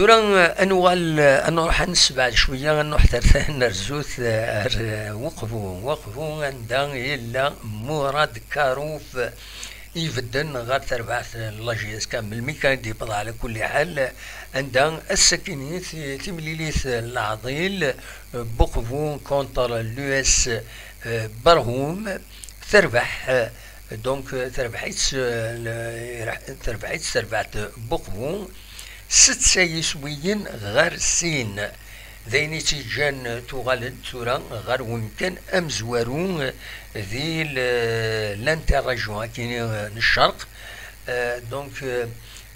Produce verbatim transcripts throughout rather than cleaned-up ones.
Tura, eh, ad nuɣal, eh, ad nruḥ ad nessebɛed cwiya, ad nruḥ terta-, nerzut, eh, ar, eh, Weqbu. Weqbu, anda yella Murad Karouf, ibedden ɣer terbaɛt n la J S K. Melmi kan i d-yewweḍ ɛla kulli ḥal, anda ass-akini ti-, timlilit n leɛḍil, eh, Weqbu contre l'U S, eh, Barhoum, terbeḥ, eh, donc, eh, terbeḥ-itt, eh, le-, terbeḥ-itt terbaɛt Weqbu. Setta yiswiyen ɣer sin. D ayen i tt-iǧǧan tuɣal-d tura ɣer wemkan amezwaru di l-, l'interrégion akini n ccerq. Euh, donc, euh,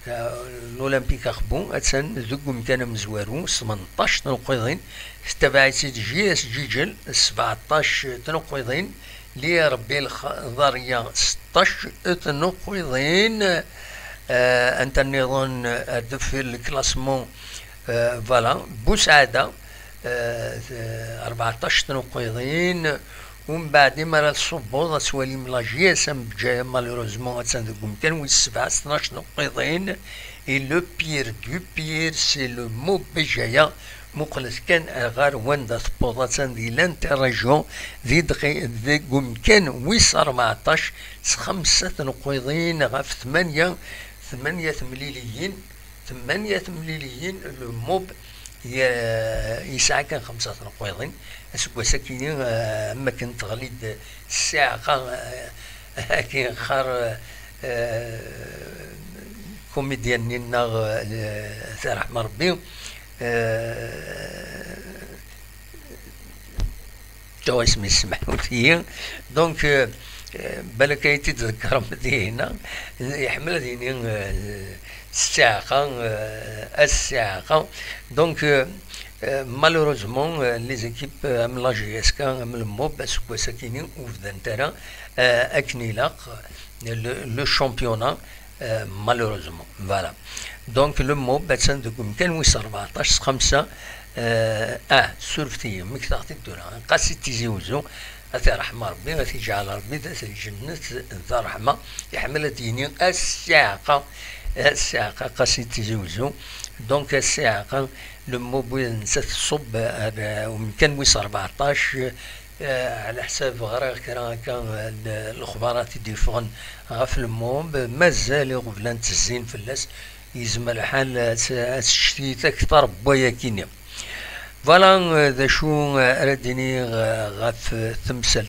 euh, l'Olympique Aqbu attan deg wemkan amezwaru s tmenṭac tneqqiḍin, tettabaɛ-itt-id J S Ǧiǧel s sbeɛṭac tneqqiḍin, Li Rebbi Lxaḍerya seṭṭac tneqqiḍin. Euh, anta nniḍen, euh, deffir le classement, euh, voilà, Busɛada, euh, rbeɛṭac tneqqiḍin. Umbeɛd, imi ara tṣubbeḍ, ad twalim la J S M Bǧaya, malheureusement, attan deg umkan wis sebɛa s tnac tneqqiḍin. Et le pire du pire, c'est le MOB Bǧaya. Muqlet kan ɣer wanda tewweḍ, attan di l'interrégion, di dqi-, deg umkan wis rbeɛṭac, s xemsa tneqqiḍin ɣef tmanya, tmanya temliliyin, tmanya temliliyin, le MOB ye-, yesɛa kan xemsa tneqqiḍin. Aseggas-akini, eh, am akken teɣli-d ssiɛqa, eh, akken qqar, eh, kumidyan-nni-nneɣ, eh, tarḥma Rebbi, eh, tuɣ isem-is semḥut-iyi. Donc, euh, euh, balak ay t-id-tḍeggrem dinna, iḥemmel ad yini, euh, ssiɛqa, euh, a ssiɛqa. Donc, euh, euh, malheureusement, euh, les équipes, euh, am la J S K, am le MOB, aseggas-akini ur bdant ara, euh, akken ilaq, le, le championnat, euh, malheureusement. Voilà. Donc, le MOB attan deg umkan wis rbeɛṭac s xemsa, euh, ah, surfet-iyi, mmektaɣ-t-id tura. Qasi Tizi Uzzu, ad t-iṛḥem Ṛebbi, ad t-iǧɛel Ṛebbi d at lǧennet d ṛṛeḥma. Iḥemmel ad d-yini a ssiɛqa, a ssiɛqa, Qasi Tizi Uzzu. Donc, a ssiɛqa, le MOB, nettat tṣubb ar, euh, umkan wis rbeɛṭac, Eh, ɛla ḥsab ɣriɣ kra akka, eh, n lexbarat i d-yeffɣen ɣef le MOB, mazal iɣeblan ttezzin fell-as, yezmer lḥal ad s-, ad s-ccettit akter n wayakini. Voilà, eh, d acu, eh, ara d-iniɣ, eh, ɣef, eh, temsalt.